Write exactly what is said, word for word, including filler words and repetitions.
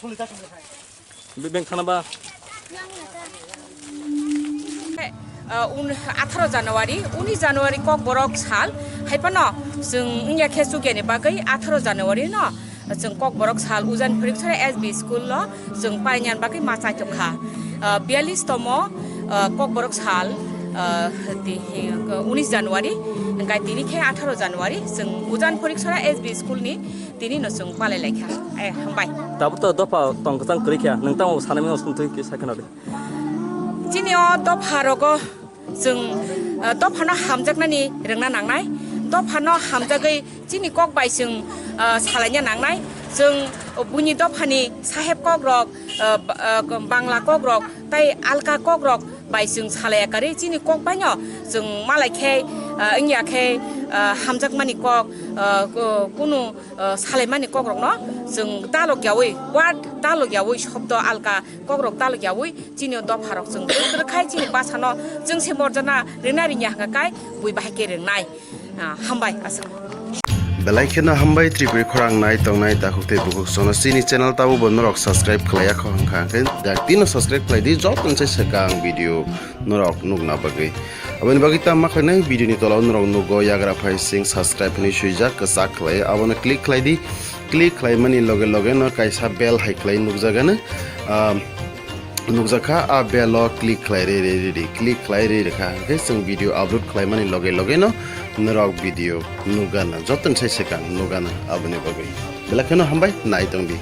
Bebeng khana ba. Uh, un, atharo January, unis January Kokborok sal, hai phano chwng wngya khe chukya ni bagwi atharo January no chwng Kokborok sal Ujan Phoriksora S B school lo chwng painani bagwi ma chaitok kha. Uh, biyallis tomo, uh, Kokborok sal, uh, ti, uh, unis January, hingkai tini khe atharo January chwng Ujan Phoriksora S B school ni tini no chwng palai lai kha. Eh, hambai. Tabuk to dopha tong kwchang kwrwi kha, nwng tamo sanai mano sumtwi khe sai khna di. Chini o dopha rogo chwng, eh, dophano hamjaknani rwngna nangnai, dophano hamjagwi chini kok bai chwng, eh, salaina nangnai. Chwng buini dophani saheb kokrok, eh, ba-, eh, Bangla kokrok tei alka kokrok bai chwng salaiya karwi chini kok baino chwng malai khe, eh, wngya khe, eh, hamjakmani kok, eh, ku-, kunu, eh, salaimani kokrokno chwng dalok yaui, word dalok yaui, shobdo alka kokrok dalok yaui, chini o dopharok chwng kwrwk kwrwk khai chini bwsano chwng se morjana rwna rwngya hwnkha kai bui bahai khe rwngnai. Ah, hambai aswk. Belai kheno hambai Tripuri khorang nai tongnai takhuk tei bukhuk sono chini channel tabo bo norok subscribe khlaiya kho hwnkha hwnkhe dak tino subscribe khlai di joto se swkang video norok nukna bagwi. Aboni bagwi tamo khlainai video ni tola o norok nugo yagra phai sing subscribe hinwi swijak kwchak khlai abono click khlai di. Click khlaimani loge loge no kaisa bell hai khlai nukjagano, ah, nukjakha, a bell o click khlai re re re re, click khlai re re kha. Hwnkhe chwng video upload khlaimani loge loge no norok video nukgana, joto ni sai swkang nukgana aboni bagwi. Belai kheno hambai, nai tong di.